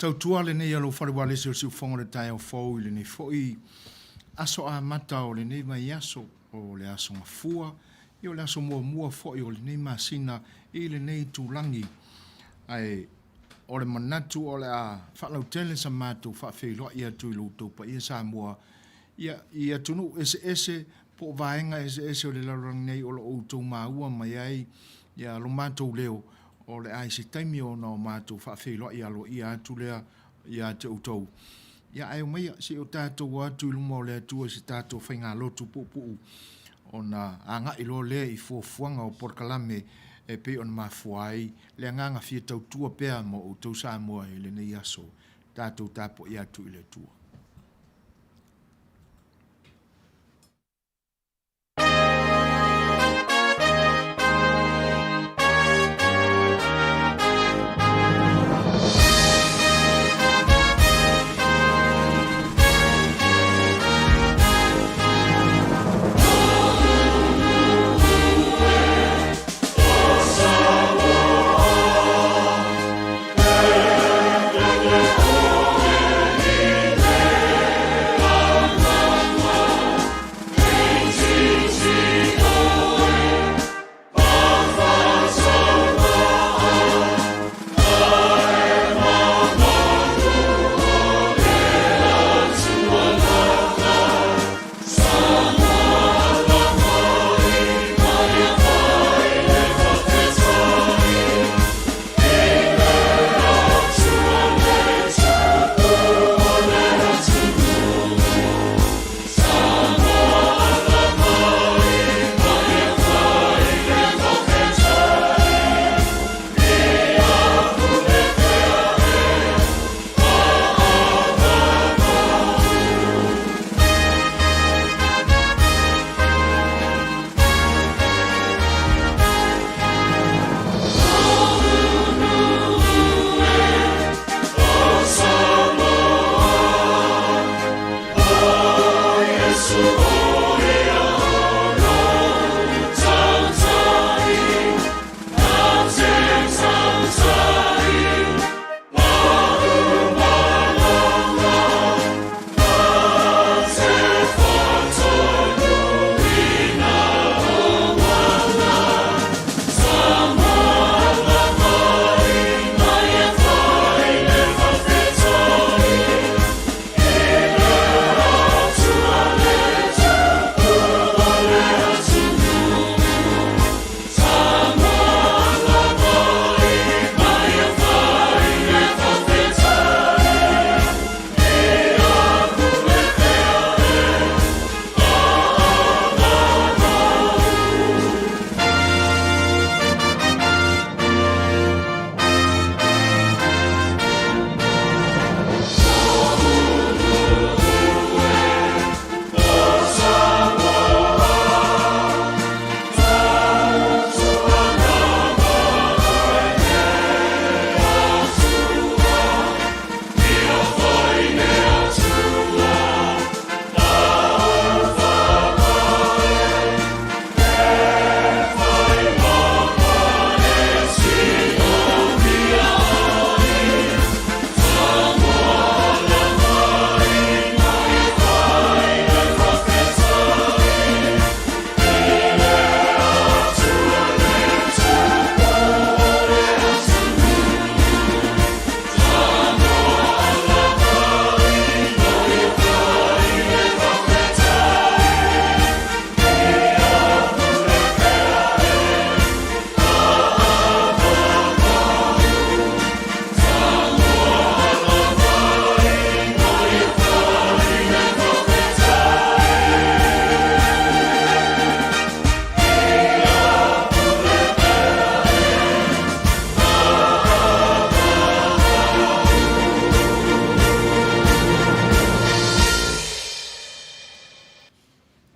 Tautua lenei a lou fale ualesi o le siufofoga o le taeao fou i lenei foi aso amata o lenei vaiaso, o le aso Gafua, ia o le aso muamua foi o lenei masina i lenei itulagi. Ae o le manatu o le a faalautele sa matou faafeiloai atu i lo outou paia Samoa, ia, i atunuu eseese po o vaega eseese o le lalolagi nei o lo o outou maua mai ai ia lo matou leo, o le a i se taimi ona o matou faafeiloai aloaia atu lea ia te outou. Ia ae omaia, se i o tatou o atu i luma o le Atua i se tatou faigalotu puupuu ona agai loa lea i fuafuaga o polokalame e pei ona mafua ai le agaga fia tautua pea mo outou Samoa i lenei aso. Tatou tapuai atu i le Atua.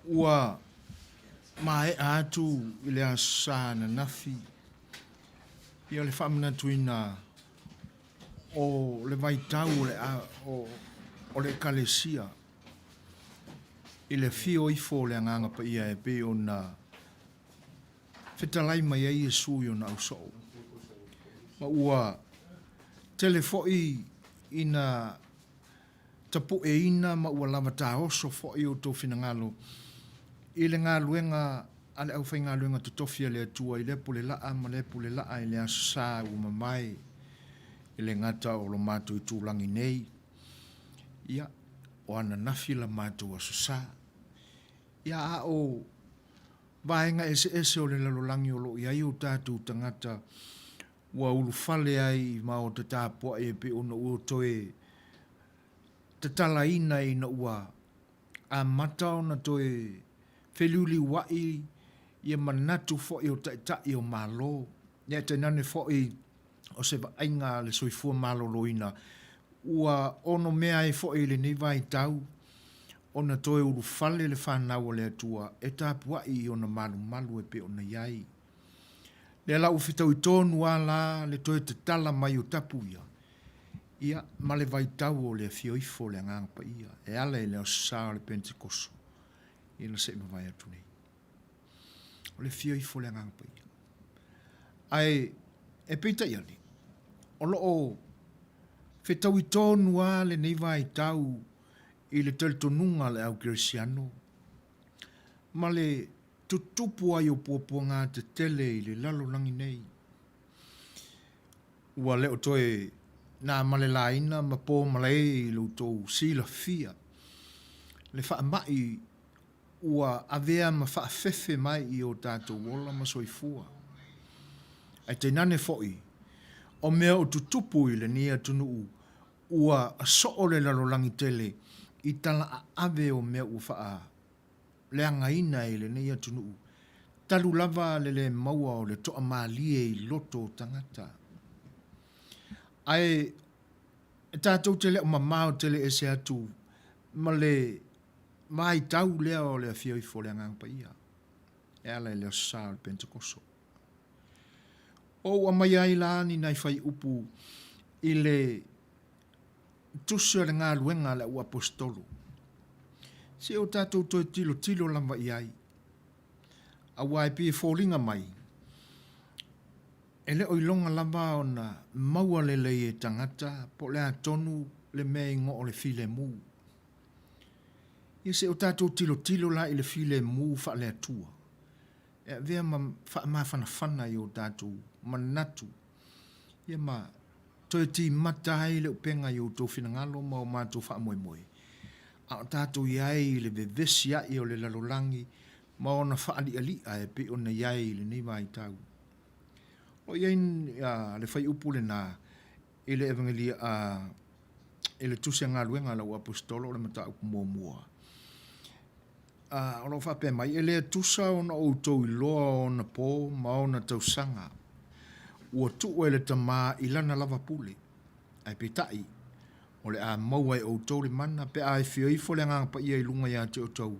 Ua maea atu i le Aso Sa ananafi ia le faamanatuina o le vaitau o le, o le Ekalesia i le afio ifo o le Agaga Paia e pei ona fetalai mai ai Iesu i ona ausoo. Ma ua tele foi ina tapueina ma ua lava taoso foi outou finagalo i le galuega a le aufaigaluega totofi a le Atua i lea pule laa ma lea pule laa i le Aso Sa ua mavae, e le gata o lo matou itulagi nei, ia, o ananafi la matou Aso Sa. Ia, a o vaega eseese o le lalolagi o lo o i ai o tatou tagata ua ulufale ai i maota tapuai e pei ona ua toe tatalaina ina ua amata ona toe feliuliuai ia manatu foi o Taitai o Malo, ia tainane foi o se vaaiga a le soifua maloloina ua onomea ai foi i lenei vaitau ona toe ulufale le fanau a le Atua e tapuai i ona malumalu e pei ona i ai. Lea la ua fetaui tonu lava la le toe tatala mai o tapu ia, ia ma le vaitau o le afio ifo o le Agaga Paia e ala i le Aso Sa o le Penetekoso ia na se i mavae atu nei. O le afio ifo o le Agaga Paia. Ae e peitai ane, o lo o fetaui tonu lava lenei vaitau i le talitonuga a le au kerisiano ma le tutupu ai o puapuaga tetele i le lalolagi nei. Ua le o toe na ma le laina ma po malae i lo outou silafia le faamai ua avea ma faafefe mai i o tatou ola ma soifua. Ae tainane foi, o mea o tutupu i lenei atunuu ua soo le lalolagi tele i tala aave o mea ua faa leagaina i lenei atunuu, talu lava le le maua o le toamalie i loto o tagata. Ae tatou te le o mamao tele ese atu ma le vaitau lea o le afio ifo o le Agaga Paia e ala i le Aso Sa o le Penetekoso. Ua ou aumaia ai la ni nai fuaiupu i le Tusi o le galuega a le auaposeitolo. Se o tatou toe tilotilo lava i ai, aua e pei e foliga mai, e le o iloga lava ona maua lelei e tagata po o le a tonu le mea e igoa o le filemu. Ia se o tatou tilotilo la i le filemu faale-Atua, e avea ma faamafanafana i o tatou manatu, ia ma toe timata ai le upega i outou finagalo ma o matou faamoemoe, a o tatou i ai i le vevesi a'i o le lalolagi ma ona faali'ali'a e pei ona i ai i lenei vaitau. O i ai le fuaiupu lena i le Evagelia i le Tusi a Galuega a le Auaposeitolo o le mataupu muamua. O lo o faapea mai, e le tusa ona outou iloa ona po ma ona tausaga, ua tuu e le Tama i lana lava pule. Ae peitai, o le a maua e outou le mana pe a afio ifo le Agaga Paia i luga ia te outou,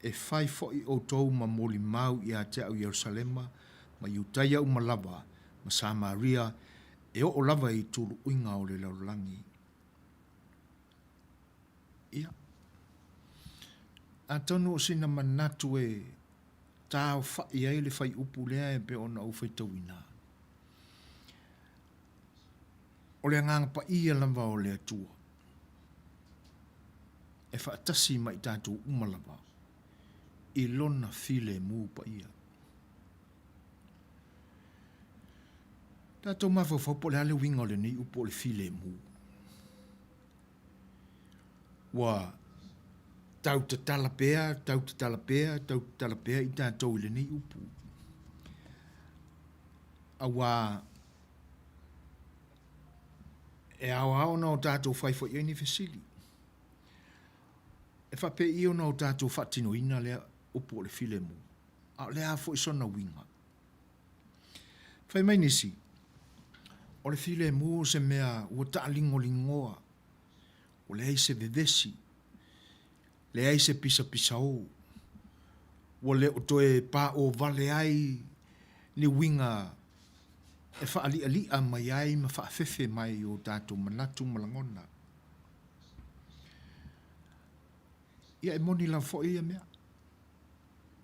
e fai foi outou ma molimau ia te au i Ierusalema, ma Iutaia uma lava, ma Samaria, e oo lava i tuluuiga o le lalolagi. Ia, atonu o sina manatu e taaofai ai le fuaiupu lea e pei ona ou faitauina, o le Agaga Paia lava o le Atua e faatasi ma i tatou uma lava i Lona filemu paia. Tatou mafaufau po o le a le uiga o lenei upu o le filemu. Ua tau tatala pea, tau tatala pea, tau tatala pea i tatou i lenei upu. Auā e ao lava ona o tatou fai foi i ai ni fesili. E faapei ona o tatou faatinoina lea upu o le filemu, a o le a foi sona uiga? Fai mai nisi, o le filemu o se mea ua taaligoligoa, ua leai se vevesi, leai se pisapisaō, ua le o toe paʻō wale ai ni uiga e faaliʻaliʻa mai ai ma faafefe mai i o tatou manatu ma lagona. Ia e moni lava foi ia mea.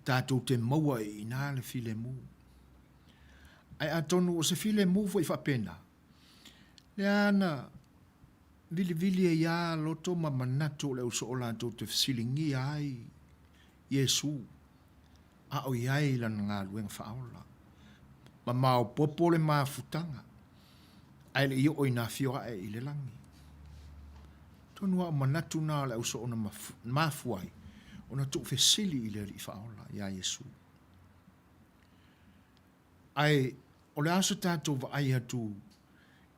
Tatou te maua i inā le filemu. Ae atonu o se filemu foi faapena, lea na Vilivili ai lava loto ma manatu o le ausoo latou te fesiligia ai Iesu a o i ai lana galuega faaola. Ma maopoopo le mafutaga, ae le i oo ina afio ae i le lagi. Atonu lava o manatu na o le ausoo na mafua ai ona tuufesili i le Alii Faaola ia Iesu. Ae o le a so tatou vaai atu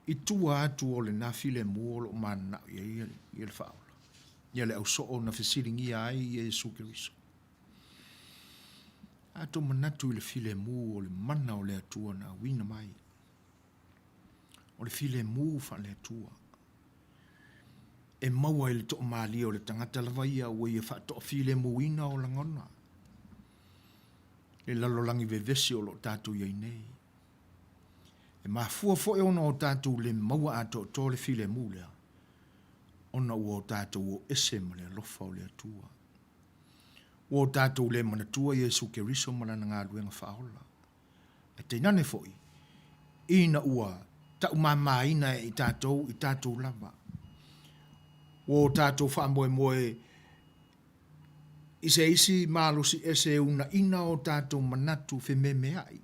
i tua atu o lena filemu o lo o mananao i ai le Faaola, ia le ausoo na fesiligia ai Iesu Keriso. A outou manatu i le filemu o le mana o le Atua na auina mai, o le filemu faale-Atua, e maua i le toamalie o le tagata lava ia ua ia faatoafilemuina o lagona, le lalolagi vevesi o lo o tatou i ai nei. E mafua foi ona o tatou le maua atoatoa le filemu lea, ona ua o tatou o ese ma le alofa o le Atua. Ua o tatou le manatua Iesu Keriso ma Lana galuega faaola. Ae tainane foi, ina ua taumamaina e i tatou i tatou lava. Ua o tatou faamoemoe i se isi malosi ese e uunaina o tatou manatu fememeai.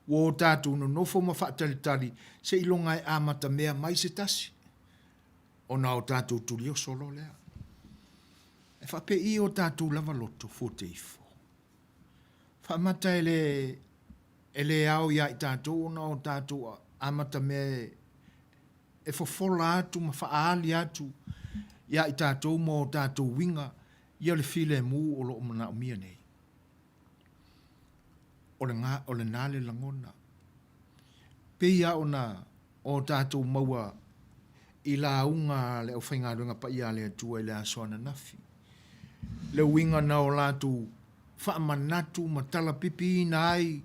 Ua o tatou nonofo ma faatalitali seiloga e amatamea mai se tasi, ona o tatou tulioso loa lea. E faapei o tatou lava loto fuate ifo? Faamata e le, e le ao ia i tatou ona o tatou amatamea e, e fofola atu ma faaali atu ia i tatou ma o tatou uiga ia le filemu o lo o manaomia nei. O le, o lena le lagona. Pei lava ona o tatou maua i lauga a le aufaigaluega paia a le Atua i le aso ananafi, le uiga na o latou faamanatu ma talapipiina ai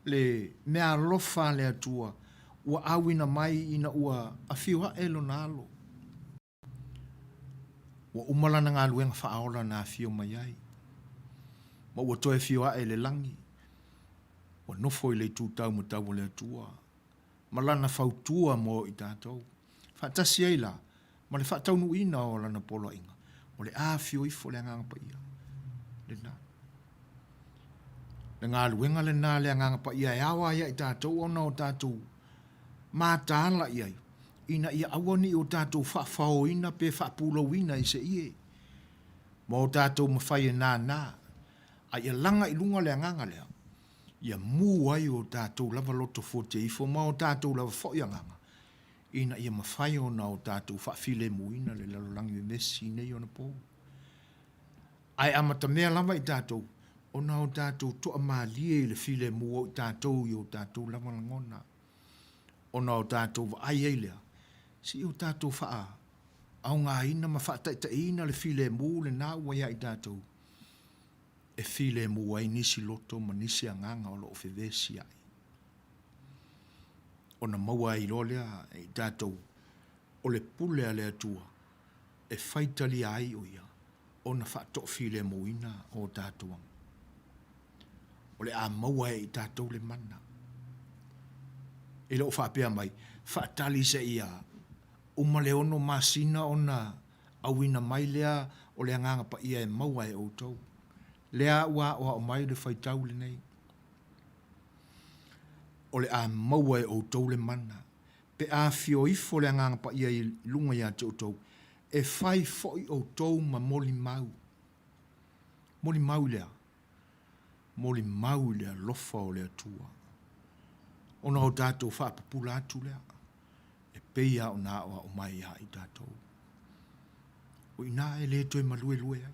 le meaalofa a le Atua ua auina mai ina ua afio ae Lona Alo. Ua uma Lana galuega faaola na afio mai ai, ma ua toe afio ae i le lagi, ua nofo i le itu taumatau o le Atua, ma Lana fautua mo i tatou. Faatasi ai la ma le faataunuuina o Lana poloaiga, o le a afio ifo le Agaga Paia lena. Le galuega lena a le Agaga Paia e ao ai ia i tatou ona o tatou mataala i ai, ina ia aua ne i o tatou faafaoina pe faapulouina i se ie, ma o tatou mafai e nānā, a ia laga i luga le agaga lea, ia mu ai o tatou lava loto fuatia ifo ma o tatou lava foi agaga, ina ia mafai ona o tatou faafilemuina le lalolagi vevesi i nei ona pou. Ae amatamea lava i tatou ona o tatou toamalie i le filemu o i tatou i o tatou lava lagona, ona o tatou vaai ai lea, se i o tatou faaaogaina ma faataitaiina le filemu lena ua ia i tatou e filemu ai nisi loto ma nisi agaga o lo o fevesiai. Ona maua ai loa lea e i tatou o le pule a le Atua e faitalia ai o Ia ona faatoafilemuina o tatou aga. O le a maua e i tatou le mana. E le o faapea mai, faatali seia uma le 6 masina ona auina mai lea o le Agaga Paia e maua e outou. Lea ua aoao mai le faitau lenei. O le a maua e outou le mana, pe a afio ifo le Agaga Paia i luga ia te outou, e fai foi outou ma molimau. Molimau i le a? Molimau i le alofa o le Atua. Ona o tatou faapupula atu lea, e pei lava ona aoao mai ia i tatou. O i ina e le toe maluelue ai.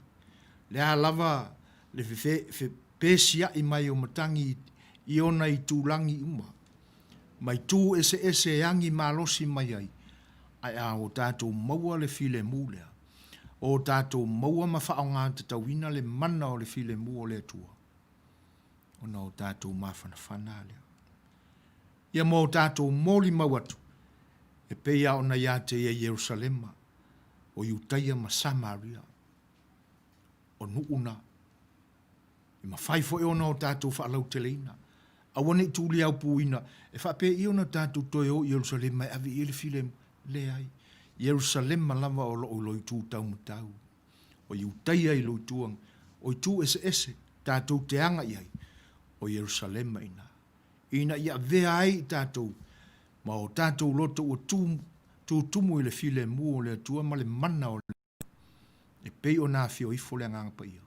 Le a lava le fepesiai mai o matagi i ona itulagi uma, ma itu eseese e agi malosi mai ai, ae a o tatou maua le filemu lea, o tatou maua ma faaaoga tatauina le mana o le filemu o le Atua, ona o tatou mafanafana lea. Ia ma o tatou molimau atu, e pei lava ona ia te ia Ierusalema, o Iutaia ma Samaria, o nuu na, e mafai foi ona o tatou faalauteleina, aua ne i tuliaupuina, e faapei ona tatou toe o i Ierusalema e ave i ai le filemu? Leai. Ierusalema lava o lo o i lo itu taumatau, o Iutaia i lo itu, o itu eseese tatou te aga i ai, o Ierusalema i ina, ina ia avea ai i tatou ma o tatou loto ua tu, tutumu i le filemu o le Atua ma le mana o le E pei ona afio ifo le Agaga Paia,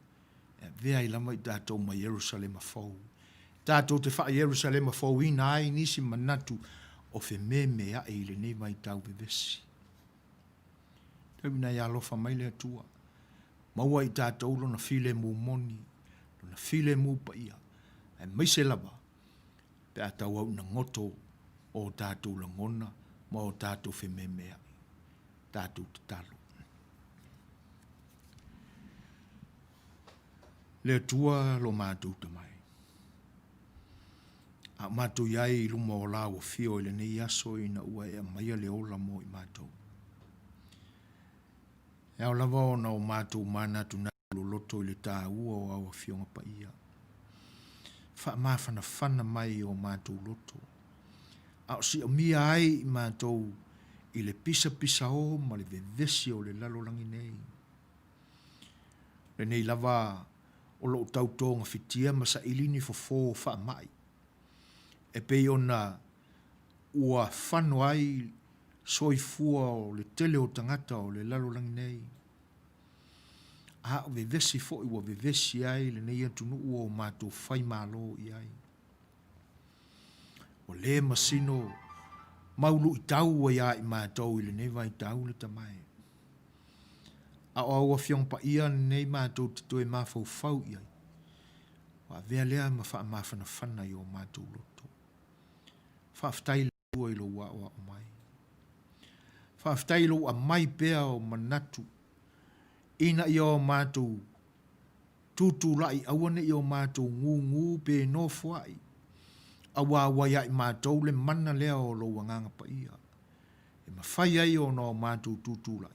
e avea ai lava i tatou ma Ierusalema fou. Tatou te faa-Ierusalema fouina ai nisi manatu o fememea'i i lenei vaitau vevesi. Tau ina ia alofa mai le Atua, maua i tatou Lona filemu moni, Lona filemu paia, aemaise lava pe a tauau ina goto o tatou lagona ma o tatou fememea'i. Tatou tatalo. Le Atua lo matou Tamai, a o matou i ai i luma o lau afio i lenei aso ina ua e aumaia le ola mo i matou. E ao lava ona o matou manatunatu loloto i le taua o au Afioga Paia. Faamafanafana mai i o matou loto, a o siomia ai i matou i le pisapisao ma le vevesi o le lalolagi nei. Lenei lava o lo o tau togafitia ma saili ni fofo faamai, e pei ona ua fano ai soifua o le tele o tagata o le lalolagi nei. A o vevesi foi ua vevesi ai lenei atunuu o matou faimalo i ai. Ua le masino mau luitau ua iā i matou i lenei vaitau le tamae. A o au Afioga Paia lenei matou te toe mafaufau i ai, ua avea lea ma faamafanafana i o matou loto. Faafetai le Atua i lou aoao mai. Faafetai i lou aumai pea o manatu ina ia o matou Tutulai aua ne i o matou gūgū pe nofoaʻi, auā ua iā i matou le mana lea o lou Agaga Paia, e mafai ai ona o matou tutulai,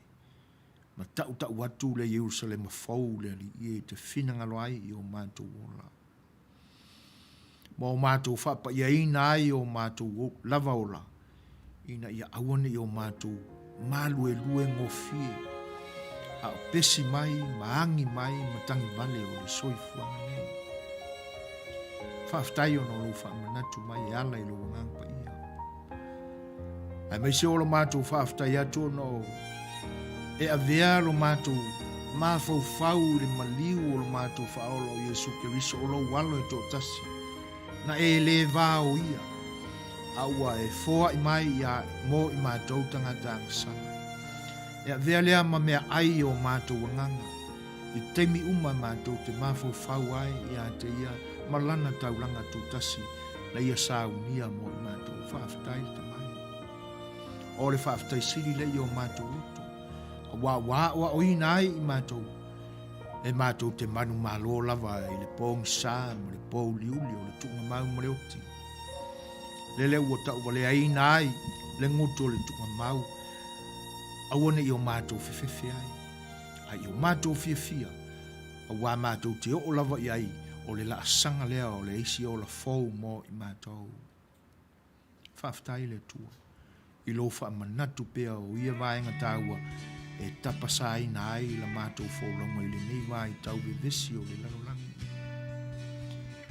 ma taʻutaʻu atu le Ierusalema fou le Alii e te finagalo ai i o matou ola. Ma o matou faapaiaina ai o matou lava ola, ina ia aua ne i o matou maluelue gofie, a o pesi mai ma agi mai ma tagivale o le soifuaga nei. Faafetai ona o lou faamanatu mai e ala i lou Agaga Paia. Aemaise o lo matou faafetai atu ona o e avea lo matou mafaufau i le maliu o lo matou Faaola o Iesu Keriso o lou Alo e toatasi, na e lē vaoia, a ua e foaʻi mai ia mo i matou tagata agasala. E avea lea ma mea ʻai i o matou agaga, i taimi uma matou te mafaufau ai iā te ia ma lana taulaga tutasi na ia saunia mo i matou. Faafetai le Tamai. O le faafetai sili lea i o matou loto, auā ua aʻoaʻoina ai i matou, e matou te manumalo lava i le pogisa ma le pouliuli o le tuugamau ma le oti. Lele ua tauvaleaina ai le gutu o le tuugamau, aua ne i o matou fefefe ai, a i o matou fiafia, auā matou te oo lava i ai o le laasaga lea o le isi ola fou mo i matou. Faafetai le Atua i lou faamanatu pea o ia vaega taua e tapasaina ai la matou folauga i lenei vaitau vevesi o le lalolagi.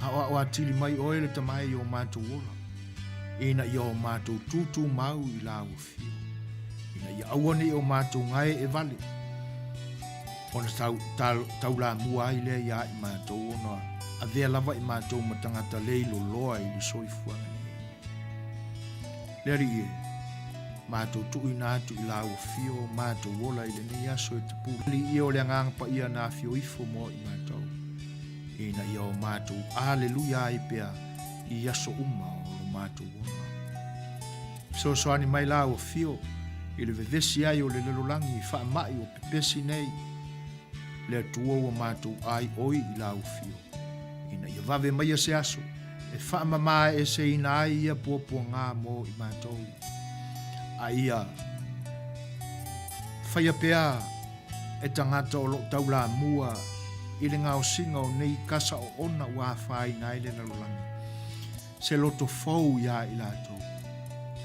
Aoao atili mai oe le tamae i o matou ola, ina ia o matou tūtūmau i lau afio, ina ia aua ne i o matou gae e vale, ona tau, taulamua ai lea iā i matou ona avea lava i matou ma tagata le iloloa i le soifuaga nei. Le Alii e, matou tuuina atu i lau afio matou ola i lenei aso e te pule. Alii e o le Agaga Paia na afio ifo mo i matou, ina ia o matou aleluia ai pea i aso uma o lo matou ola. Fesoasoani mai lau afio i le vevesi ai o le lalolagi i faamai o pepesi nei. Le Atua ua matou ai oi i lau afio, ina ia vave maia se aso e faamamaeseina ai ia puapuaga mo i matou, a ia faia pea e tagata o lo o taulamua i le gaosiga o nei kasa oona ua afaina ai le lalolagi. Se loto fou iā i latou,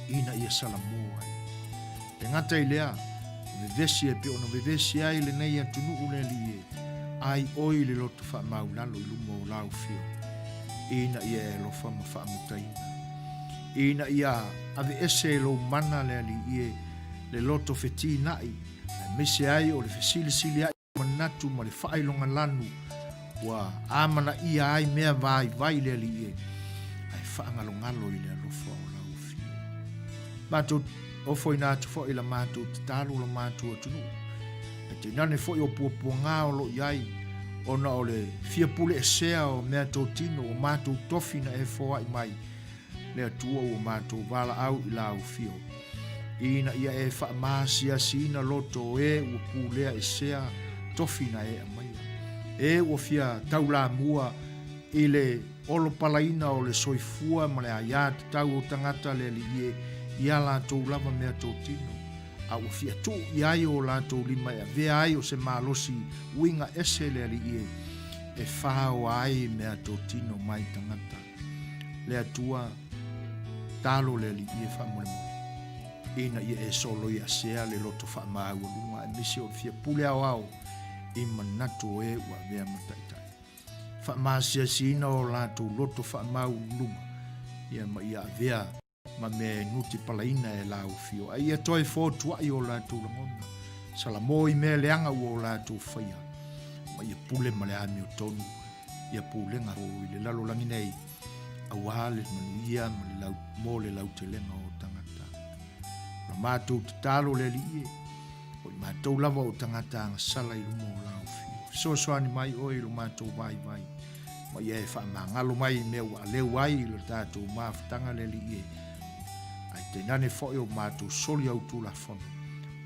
ina ia salamo ai. E gata i lea, Vevesi e pei ona vevesi ai lenei atunuu le Alii e, ai oe i le loto faamaulalo i luma o lau afio, ina ia e alofa ma faamutaina. Ina ia aveese e lou mana le Alii e, le loto fetinai, aemaise ai o le fesilisiliai manatu ma le faailoga lanu ua amanaia ai mea vaivai le Alii e, ae faagalogalo i le alofa o lau afio. Matou ofoina atu foi la matou tatalo lo matou atunuu, ae tainane foi o puapuaga o lo o i ai, ona o le fia pule esea o meatotino o matou tofi na e foai mai le Atua ua matou valaau i lau afio, ina ia e faamaasiasiina loto o e ua pulea esea tofi na e aumaia, e ua fia taulamua i le olopalaina o le soifua ma le aiatatau o tagata le Alii e i a latou lava meatotino, a ua fia tuu i ai o latou lima e avea ai o se malosi uiga ese le Alii e e faoa ai meatotino mai tagata. Le Atua, talo le Alii e faamolemole, ina ia e soloiasea le loto faamaualuga aemaise o le fia pule aoao i manatu o e ua avea ma taitai. Faamaasiasiina o latou loto faamaualuluga, ia ma ia avea ma mea e nutipalaina e lau afio, a ia toe fotuai o latou lagona, salamo i mea leaga ua o latou faia, ma ia pule ma le amiotonu ia pulega o i le lalolagi nei, aua le manuia ma le lau, mo le lautelega o tagata. O la matou tatalo le Alii e, o i matou lava o tagata agasala i luma o lau afio. Fesoasoani mai oe i lo matou vaivai, ma ia e faamagalo mai i mea ua aleu ai i lo tatou mafutaga le Alii e, ae tainane foi o matou soli au Tulafono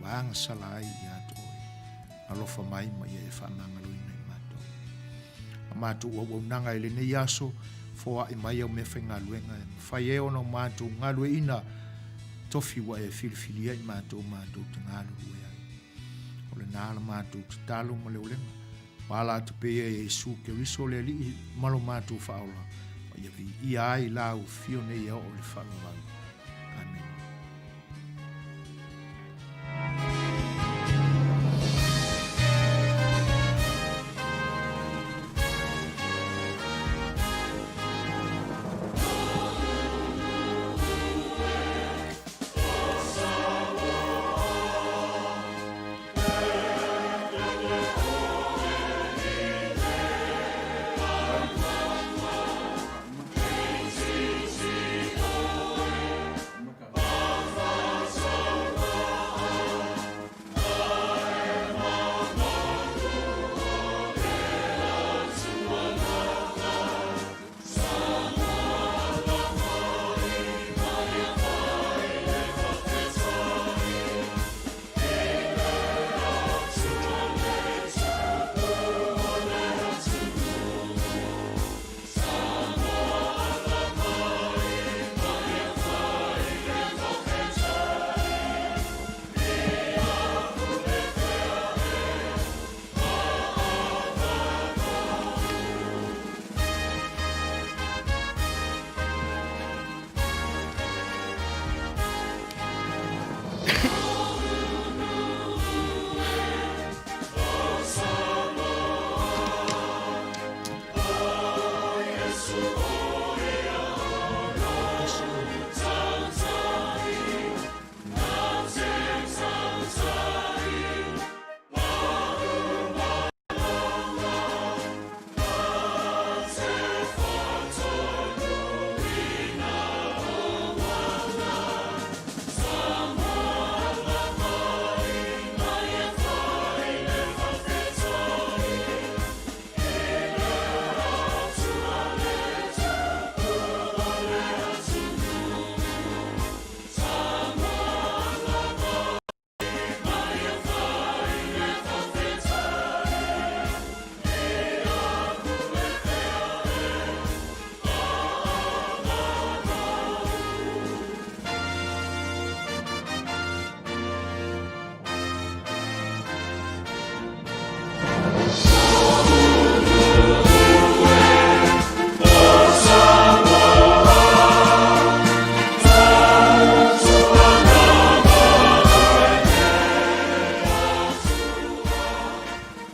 ua agasala ai ia te oe. Alofa mai ma ia e faamagaloina i matou. A matou auaunaga i lenei aso, foai mai au meafaigaluega e mafai ai ona o matou galueaiina tofi ua e filifilia i matou matou te galulue ai. O lena la matou tatalo ma le olega, ua ala atu pea ia Iesu Keriso le Alii ma lo matou Faaola, ma ia viia ai lau afio nei e oo i le faavavau. Amene.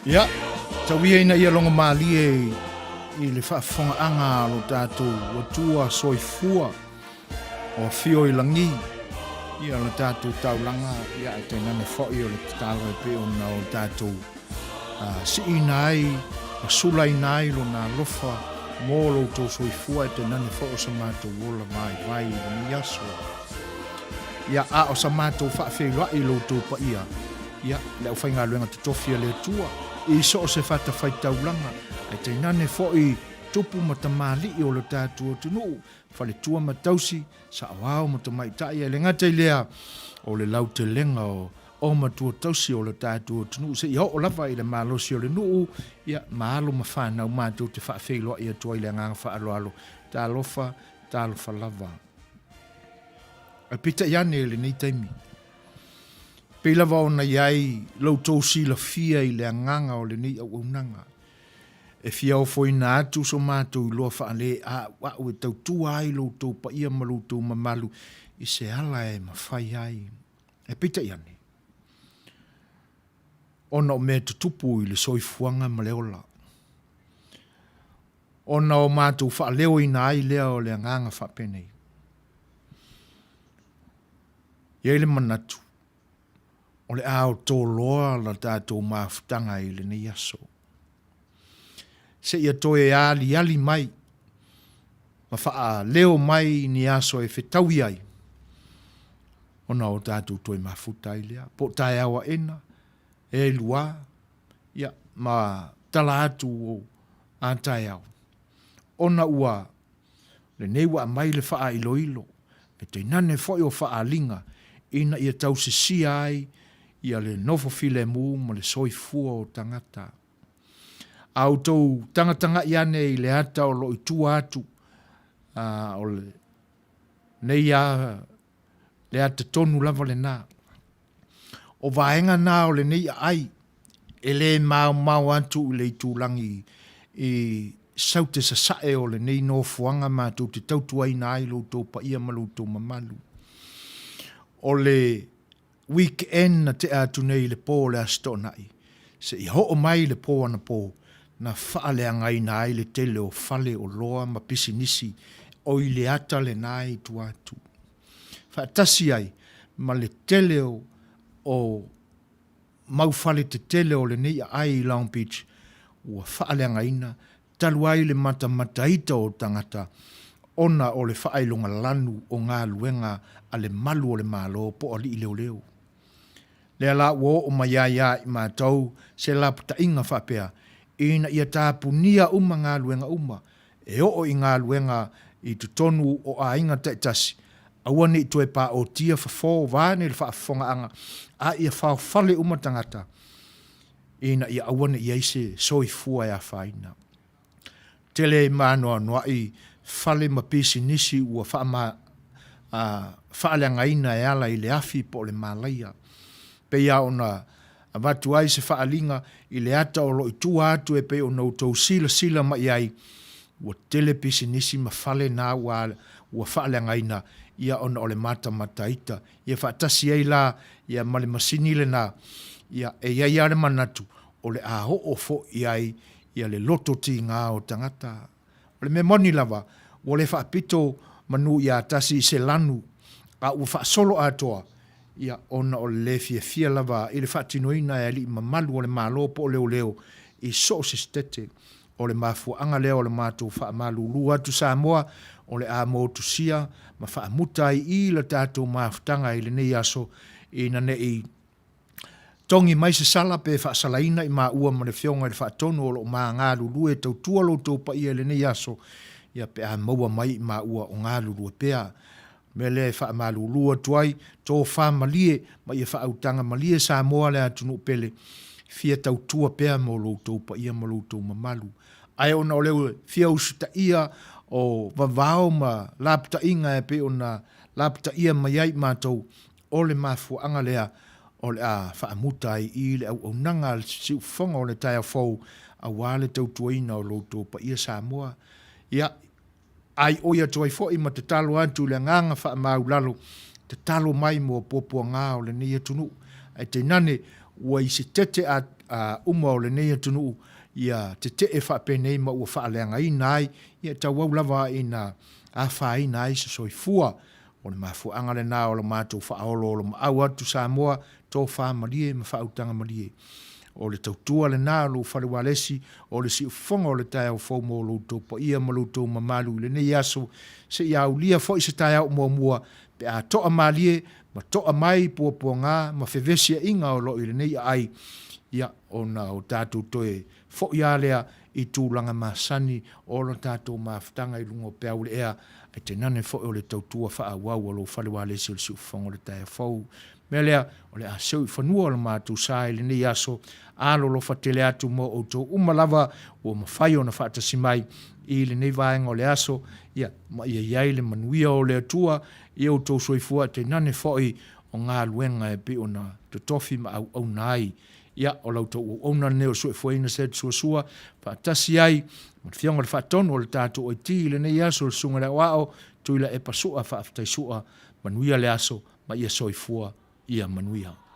Ia, tau ia ina ia logomalie i le faafofogaaga a lo tatou Atua soifua o afio i lagi, ia le tatou taulaga, ia ae tainane foi o le tatalo e pei ona o tatou siiina ai ma sulaina ai lona alofa mo lo outou soifua ae tainane foi o sa matou ola vaivai i lenei aso. Ia, a o sa matou faafeiloai i lo outou paia, ia, le aufaigaluega totofi a le Atua, i so o se fatafaitaulaga, ae tainane foi tupu ma tamalii o lo tatou atunuu, faletua ma tausi, saoao ma tamaitai, ae le gata i lea, o le lautelega o o matua tausi o lo tatou atunuu seia oo lava i le malosi o le nuu, ia, ma alo ma fanau matou te faafeiloai atu ai i le agaga faaaloalo. Talofa, talofa lava. Ae peitai ane i lenei taimi, pei lava ona i ai lo outou silafia i le agaga o lenei auaunaga, e fia ofoina atu so matou iloa faale-a'ua'u e tautua ai lo outou paia ma lo outou mamalu i se ala e mafai ai. Ae peitai ane, ona o mea tutupu i le soifuaga ma le ola, ona o matou faaleoina ai lea o le agaga faapenei. E i ai le manatu, o le a toloa la tatou mafutaga i lenei aso, seia toe aliali mai ma faaleo mai ni aso e fetaui ai, ona o tatou toe mafuta ai lea, po o taeao aena, e luā, ia, ma tala atu o a taeao, ona ua lenei ua aumai le faailoilo, e tainane foi o faaaliga ina ia tausisia ai ia le nofo filemu ma le soifua o tagata. A outou tagatagai ane i le ata o lo o i tua atu o lenei a le ata tonu lava lena. O vaega na o lenei aai e le maomao atu i le itulagi i Saute Sasae o lenei nofoaga matou te tautuaina ai lo outou paia ma lo outou mamalu. O le weekend na tea atu nei i le po o le Aso Toonai, seia oo mai le po anapo, na faaleagaina ai le tele o fale oloa ma pisinisi o i le ata lena i tua atu. Faatasi ai ma le tele o mau fale tetele o lenei aai i Long Beach ua faaleagaina talu ai le matamataita o tagata ona o le faailoga lanu o galuega a le malu o le Malo po o alii leoleo. Lea la ua oo mai ai ia i matou se lapataiga faapea ina ia tapunia uma galuega uma e oo i galuega i totonu o aiga taitasi, aua ne i toe paotia fofo vaeane le faafofogaaga, a ia faofale uma tagata ina ia aua ne i i ai se soifua e afaina. Tele ma anoanoai fale ma pisinisi ua faama, a, faaleagaina e ala i le afi po o le malaia. Pei lava ona avatu ai se faaaliga i le ata o lo o i tua atu e pei ona outou silasila mai i ai, ua tele pisinisi ma fale na ua ua faaleagaina ia ona o le matamataita. Ia faatasi ai la ia ma le masini lena, ia e i ai lava le manatu o le a oo foi i ai ia le loto tiga o tagata. O le mea moni lava, ua le faapito manu ia tasi i se lanu, a ua faasolo atoa, ia, ona o le le fiafia lava i le faatinoina e alii mamalu o le Malo po o leoleo i so o se setete. O le mafuaaga lea o le matou faamalulu atu Samoa, o le a motusia ma faamuta ai i le tatou mafutaga i lenei aso ina ne i Togi mai se sala pe faasalaina i maua ma le Afioga i le Faatonu o lo o ma galulue e tautua lo outou paia i lenei aso, ia pe a maua mai i maua o galulue pea. O le mea lea e faamalulu atu ai, tofa malie ma ia faautaga malie Samoa le atunuu pele, fia tautua pea mo lo outou paia ma lo outou mamalu. Ae ona o le fia usitaia o vavao ma lapataiga e pei ona lapataia mai ai i matou, O le mafuaaga lea o le a faamuta ai i le auaunaga a le Siufofoga o le taeao fou aua le tautuaina o lo outou paia Samoa. Ia, aioi atu ai foi ma tatalo atu i le agaga faamaulalo, tatalo mai mo puapuaga o lenei atunuu. Ae tainane ua i se tete uma o lenei atunuu ia tetee faapenei ma ua faaleagaina ai, ia e tauau lava ina afaina ai se soifua. O le mafuaaga lena o le matou faaoloolomaau atu Samoa, tofa malie ma faautaga malie. O le tautua lena o lou fale ualesi, o le siufofoga o le taeao fou mo lo outou paia ma lo outou mamalu i lenei aso, seia aulia foi se taeao muamua pe a toa malie ma toa mai puapuaga ma fevesiaiga o lo o i lenei aai, ia, ona o tatou toe foi lava lea i tulaga masani o le tatou mafutaga i luga o peau o le ea, ae tainane foi o le tautua faaauau a lou fale ualesi o le siufofoga o le taeao fou. O le mea lea, o le a seu i fanua lo matou sa i lenei aso, alolofa tele atu mo outou uma lava ua mafai ona faatasi mai i lenei vaega o le aso, ia, ma ia i ai le manuia o le Atua i outou soifua, tainane foi o galuega e pei ona totofi ma auauna ai. Ia, o la outou auauna lenei o le Suefueina Seth Suasua, faatasi ai ma le Afioga i le Faatonu o le tatou IT i lenei aso, le Susuga i le Aoao Tuilaepa Sua, faafetai Sua, manuia le aso ma ia soifua ia manuia.